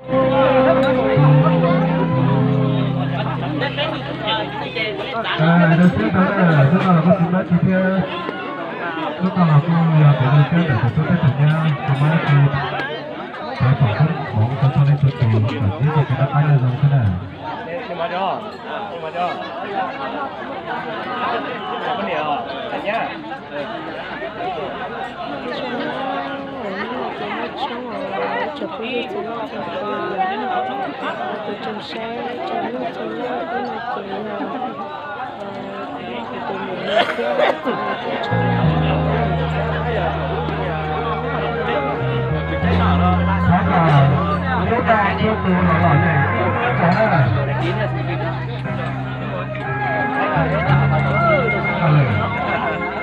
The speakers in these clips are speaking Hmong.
Rau siab rau na, lub no los kuj tsis muaj dab tsi thiab, lub no los kuj yog kev zoo siab ntawm tus tub thiab tus nyab, kuj muaj dab tsi thov foom koob hmoov rau txhua leej txhua tus kom ntsib txoj kev noj qab nyob zoo xwb na. Tsoom phooj ywg txhua leej txhua tus, tus tsoom saib tsoom mloog txhua leej, hnub no ces yog kuv tus muam nws thiab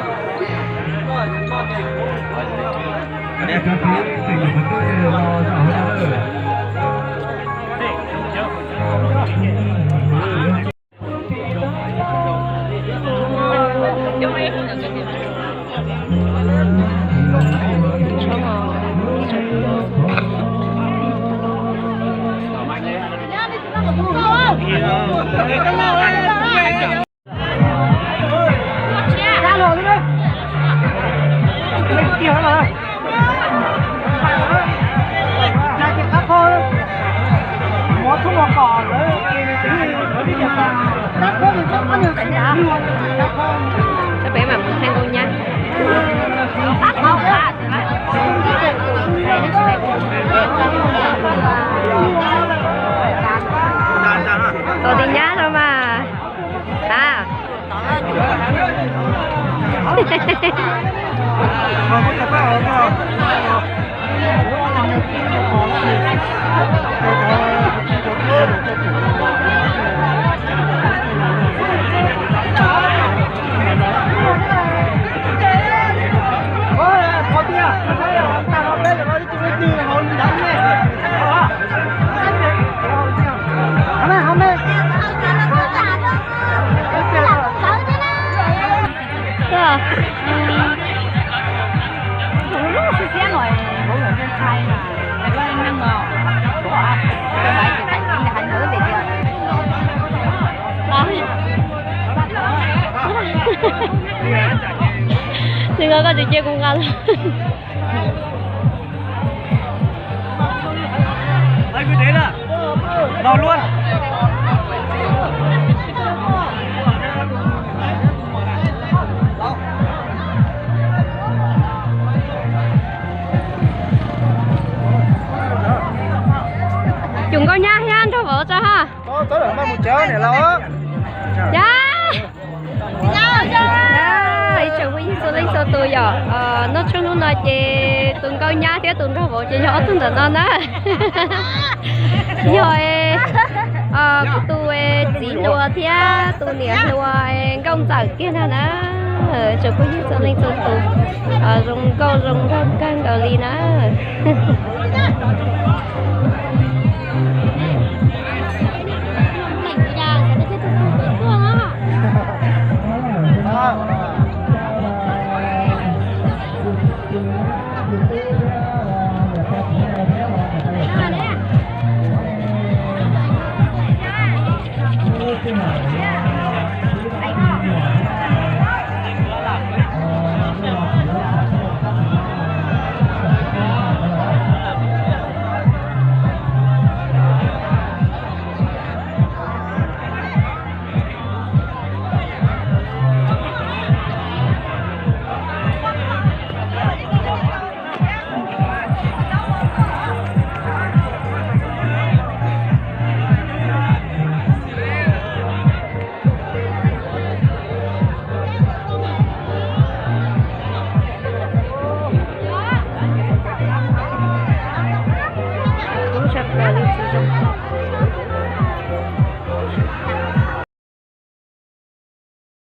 tus tub tshab. Thov kom lub no kuj tu los los na. Peb mam mus thaij nkauj nyab. Tus tij nyab no mas. Tsis nqa koj tsis cia kuv nqa los. Cov nkauj nyab thiab nraug vauv tso ha. Ib tsoom phooj ywg txhua leej txhua tus yom, noj tshoob hnub no ces tus nkauj nyab thiab tus nraug vauv ces yog ob tug ntawm no na. Yog kuv tus txiv hluas thiab tus niam hluas nkauj ntxawm kiag ntag na. Tsoom phooj ywg txhua leej txhua tus, zoo nkauj zoo nraug kawg nkaus li na.